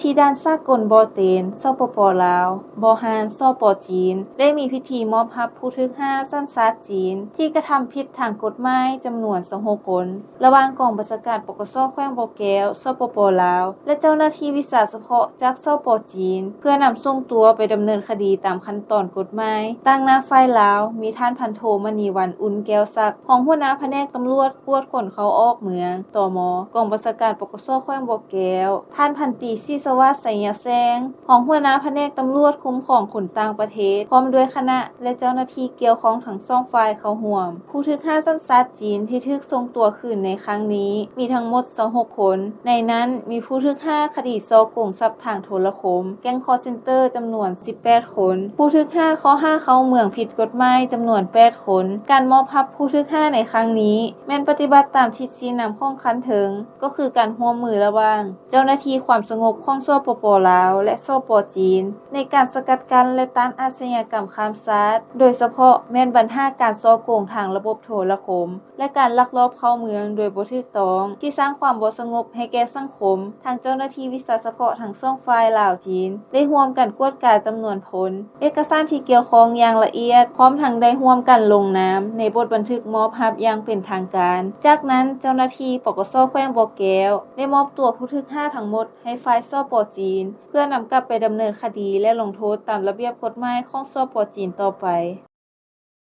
ທີ່ດ່ານສາກົນບໍ່ເຕັນ ສປປ ລາວ, ບໍ່ຮານ ສປ ຈີນ ໄດ້ມີພິທີມອບຮັບຜູ້ຖືກຫ້າສັນຊາດຈີນ ທີ່ກະທຳຜິດທາງກົດໝາຍຈຳນວນຊາວຫົກຄົນ ລະຫວ່າງກອງບັນຊາການ ປກສ ແຂວງບໍ່ແກ້ວ ສປປ ລາວ ແລະ ເຈົ້າໜ້າທີ່ວິຊາສະເພາະຈາກ ສປ ຈີນ ເພື່ອນຳສົ່ງຕົວໄປດຳເນີນຄະດີຕາມຂັ້ນຕອນກົດໝາຍ. ຕາງໜ້າຝ່າຍລາວ ມີທ່ານພັນໂທ ມະນີວັນ ອຸ່ນແກ້ວສັກ ຮອງຫົວໜ້າພະແນກຕຳຫຼວດກວດຄົນເຂົ້າອອກເມືອງ ຕມ ກອງບັນຊາການ ປກສ ແຂວງບໍ່ແກ້ວ, ທ່ານພັນຕີ ສີສະຫວາດ ໄຊຍະແສງ ຮອງຫົວໜ້າພະແນກຕຳຫຼວດຄຸ້ມຄອງຄົນຕ່າງປະເທດ ພ້ອມດ້ວຍຄະນະ ແລະ ເຈົ້າໜ້າທີ່ກ່ຽວຂ້ອງທັງສອງຝ່າຍເຂົ້າຮ່ວມ. ຜູ້ຖືກຫ້າສັນຊາດຈີນທີ່ຖືກສົ່ງຕົວຄືນໃນຄັ້ງນີ້ ມີທັງໝົດຊາວຫົກຄົນ, ໃນນັ້ນມີຜູ້ຖືກຫ້າຄະດີສໍ້ໂກງຊັບທາງໂທລະຄົມ, ແກ້ງຄອລເຊັນເຕີ ຈຳນວນສິບແປດຄົນ, ຜູ້ຖືກຫ້າຂໍ້ຫາເຂົ້າເມືອງຜິດກົດໝາຍຈຳນວນແປດຄົນ. ການມອບຮັບຜູ້ຖືກຫ້າໃນຄັ້ງນີ້ ແມ່ນປະຕິບັດຕາມທິດຊີ້ນຳຂອງຂັ້ນເທິງ ກໍຄືການຮ່ວມມືລະຫວ່າງ ເຈົ້າໜ້າທີ່ຄວາມສະຫງົບຂອງ ສປປ ລາວ ແລະ ສປ ຈີນ ໃນການສະກັດກັ້ນ ແລະ ຕ້ານອາຊະຍາກຳຂ້າມຊາດ, ໂດຍສະເພາະແມ່ນບັນຫາການສໍ້ໂກງທາງລະບົບໂທລະຄົມ ແລະ ການລັກລອບເຂົ້າເມືອງໂດຍບໍ່ຖືກຕ້ອງ ທີ່ສ້າງຄວາມບໍ່ສະຫງົບໃຫ້ແກ່ສັງຄົມ. ທາງເຈົ້າໜ້າທີ່ວິຊາສະເພາະທັງສອງຝ່າຍ ລາວ-ຈີນ ໄດ້ຮ່ວມກັນກວດກາຈຳນວນພົນ, ເອກະສານທີ່ກ່ຽວຂ້ອງຢ່າງລະອຽດ, ພ້ອມທັງໄດ້ຮ່ວມກັນລົງນາມໃນບົດບັນທຶກມອບຮັບຢ່າງເປັນທາງການ. ຈາກນັ້ນ ເຈົ້າໜ້າທີ່ ປກສ ແຂວງບໍ່ແກ້ວ ໄດ້ມອບຕົວຜູ້ຖືກຫ້າທັງໝົດໃຫ້ຝ່າຍ ສປ ຈີນ ເພື່ອນຳກັບໄປດຳເນີນຄະດີ ແລະ ລົງໂທດຕາມລະບຽບກົດໝາຍຂອງ ສປ ຈີນ ຕໍ່ໄປ.